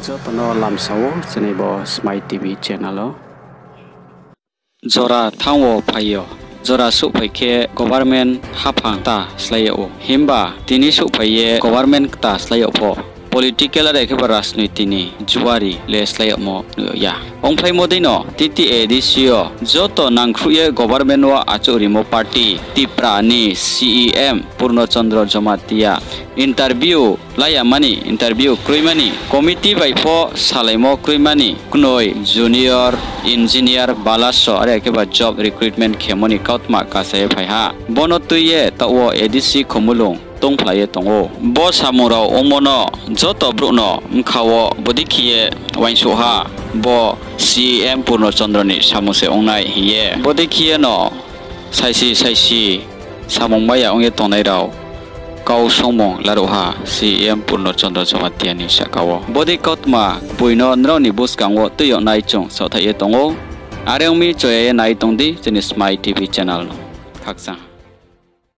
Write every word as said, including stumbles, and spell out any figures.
Joto no lamsa ou chini bo Smai T V channel o. Jora thanng wo phai yo, jora souhphai khe government haphang kta slái yag ou. Himba tini souhphai ye government kta slái yag pho, political are khe ba rajnoiti ni juari le slái yagmo nuh yag ya. Ongphlaimo dei no T T A D C yo joto nangkhruh ye government wo achouh rimo party Tipra ni C E M Purno Chandra Jamatia interview lai ya mani, interview kroi mani, committee bai pho salaimo kroi mani, knoi junior engineer balaso are khe ba job recruitment khemo ni kautma kasa ye phai ha. Bo no tui ye taoh wo A D C Khumulwng tongphlai ye tong ou. Bo samung rao ongmo no joto brouh no bkha wo bodei khe ye uaingsouh ha, bo C E M Purno Chandra ni samung se ong nai hing ye. Bodei khe ye no saisi saisi samung mai ya ong ye tongnai rao kau songmung laruh ha C E M Purno Chandra Jamatia ni sahka wo. Bodei kautma boi no nrao ni buskang wo tui yag nai chung saohthaih ye tong ou. Are ong mi choya ye nai tong di chini Smai T V channel no. Khakchang.